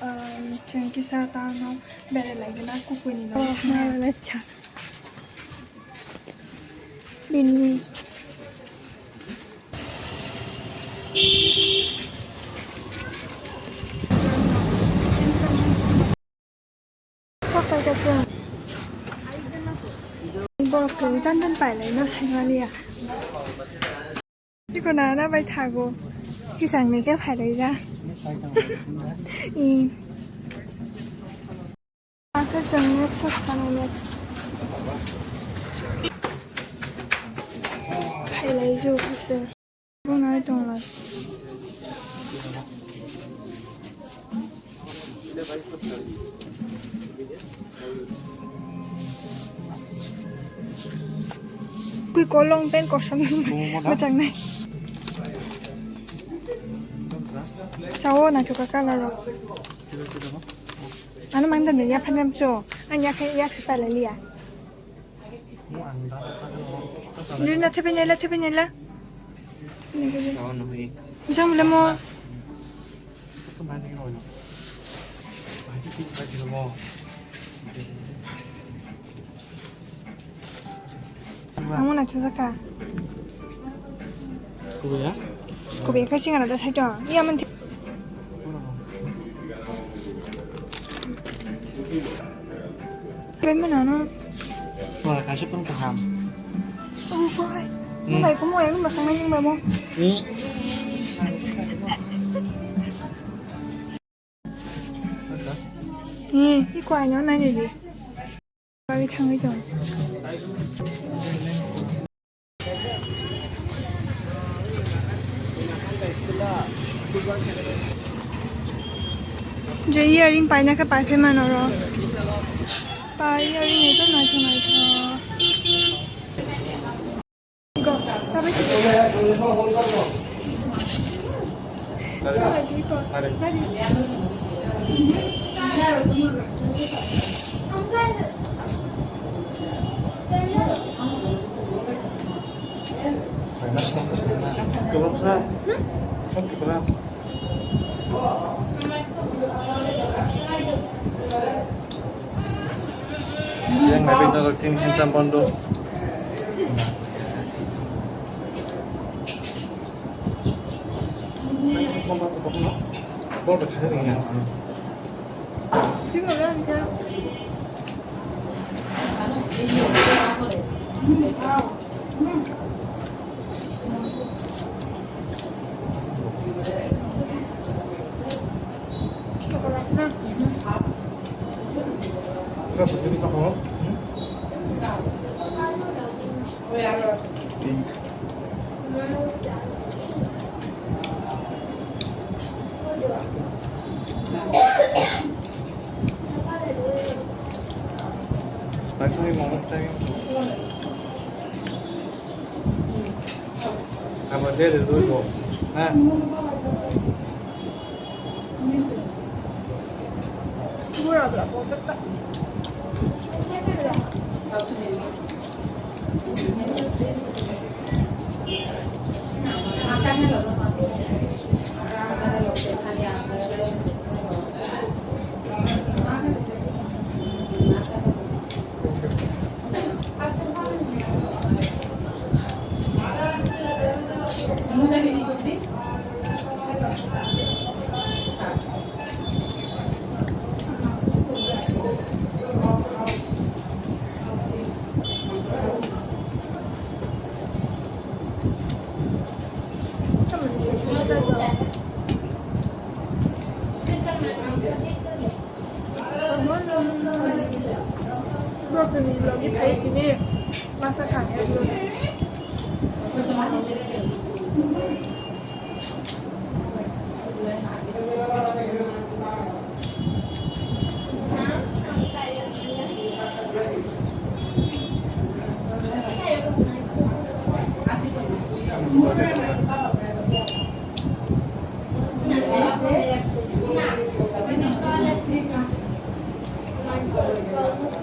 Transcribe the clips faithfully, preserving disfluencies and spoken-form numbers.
Um, chwng kisa town o berai lai gana kukuini bagwi. Oh, thangna. Berai lai kha. Bini. Handsome, handsome. Sok pai ka chwng. Borok kwrwi dan dan pai lai no hai maliya. Tiko nana bai thago. Kisang ni khe phai lai ja. I. Akhe chwng next sak thana next. Phai lai ju khe chwng. Bo nai tong lai. Kui kolong pen kosom. Momo na? Machang nai. Chao na choka kala ro. Ano mang dan ya phanam cho. An ya khe yak se pala liya. Ni la thepe nyela, thepe nyela. Ni ke. Sao no hi. Jam le mo. Amo na chajaka. Kuya? Kuya kai singa na da sai to. Iya man. Pen mana no? Wah, kasih pun kaham. Oh boy. Hmm. Ni bai kumu yang masang main bamo. Hmm. Ni, ni kuai no nai ni di. Kami thangwi tong. Je earring paina khe paiphaima norok. Pai earring ekdom naithok naithok. Go, sabai. Yang nabi norok chini handsome bondo. Pink. Abo dere dui bo. Ha.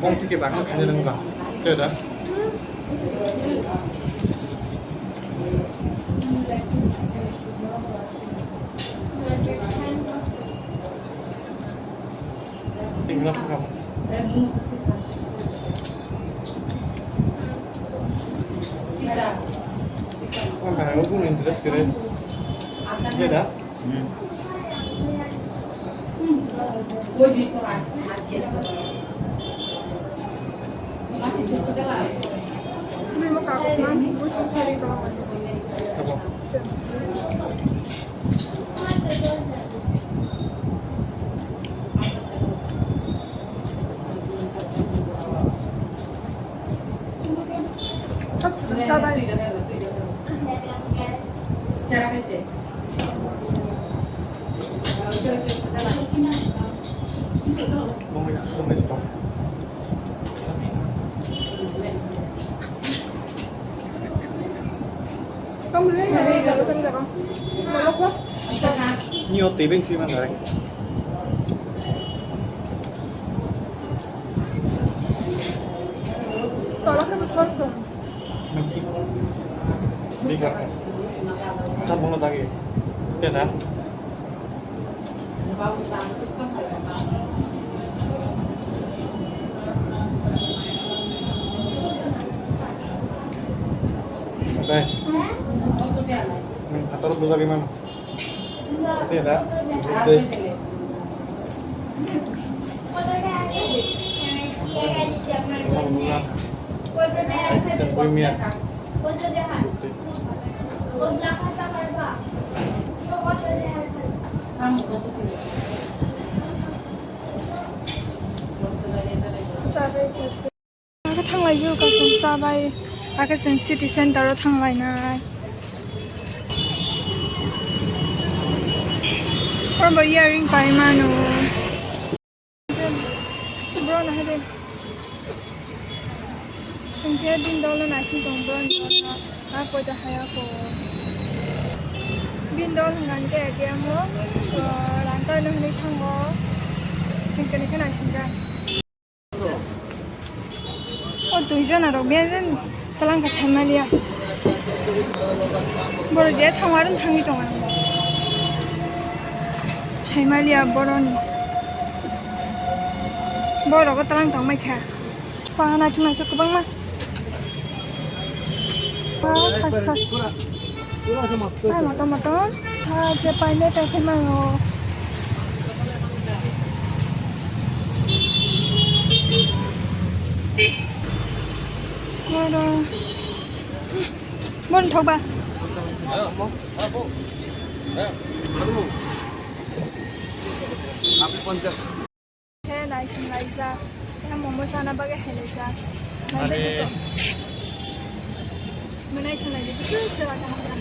Bong tike bahang khaina nang ba. Khe da. Ang kaham o kunu interest kwrwi. Beda? Abo. Ni o tebeng sui man direct. Tola khe bwswk tong. Bika. Sa bono dagi. Tena. Oke. Hmm, ator bujak iman. Oke, da. Oke. Oke. Khe thanglai jio kasung cha bai, akhe chwng city center o thanglainai. Oro bo earring pai mano. Bro, na hai de. Chwng khe bini dol no naising tongo, bro ni dol no. Ha, poito haya ko. Bini dol hwnkha hwnkhe A T M o, uh, rang karno hwnwi thango. Chwng khe naising kha. O duijon aro beng twlang khe saimaliya. Borok je thango aro thangwi tongo. Saimaliya boroni. Borok o twlang tongmai kha. Pahana chuma chuk kwbangma. Ah, khas, khas. Ai, motom, motom. Ha, je paine, pai, pai, mango. Oro. Bon, thok ba. Khe naising laijak, khe momo chana bagwi hai laijak. Are. Naibai khe to. Mwnai swnai di, khe chwla kaham kaham.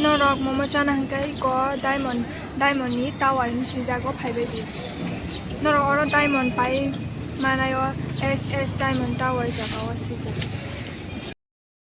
Norok momo chana hwnkhe iko Diamond, Diamond ni tower hinwi swijak, o phaibai di. Norok oro Diamond pai manai o, S S Diamond Tower jaga o swijak.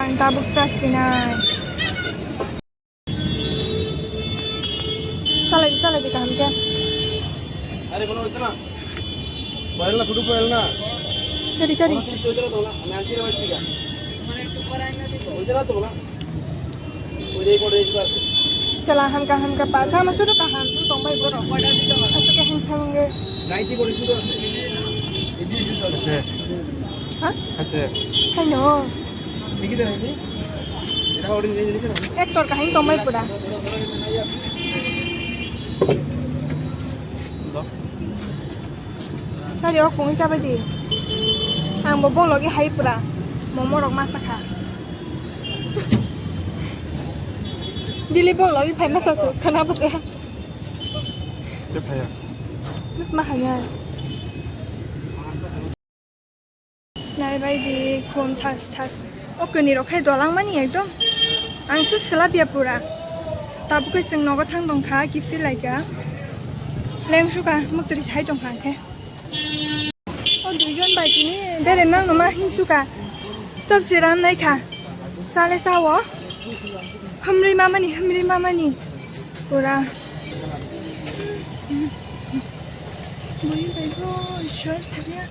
Ang tabuk chasinai. Chalai di, chalai di kaham khe. Are, bono hoito na. Boil na, photo boil na. Chori, chori. Bono tris hoito na, tola. Ami anti rawai tiga. Hoito na, tola. Oi re, oi re, oi re. Chala, hamka, hamka, pa. Chama sudu kaham, tong bai borok. Aswk khe hinsa wngwi. Ninety body sudu. Ase. Ha? Ase. Haino. Actor kaham tongbai pura. Hari o kungwi chabai di. Ang bo bok logi hai pura. Momo rok masa kha. Dili bok logi phai masa su khana bo de. Ke phaya. Mas ma hanya. Naibai di, khum thas thas. O kwnwi rok khe dolang mani ekdom. Ang se swlapya pura. Tabuk khe chwng nogo thang tong kha, kiphil lai kha. Leng su kha, muktri sai tong kha ang khe. O duijon bai tini bere mang no ma hin su kha. Top se ram nai kha. Sale sao. Hamri mamani, hamri mamani. Pura. Bui bai bo, short thanya.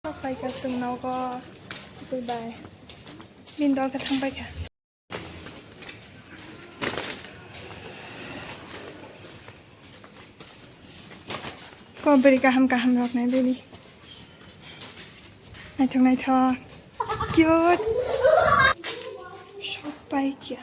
Sok pai kha chwng nogo, bui bai. Bini dol khe thang pai kha. Ko bwrwi kaham kaham rok nai bini. Naithok naithok. Cute. Sok pai kya.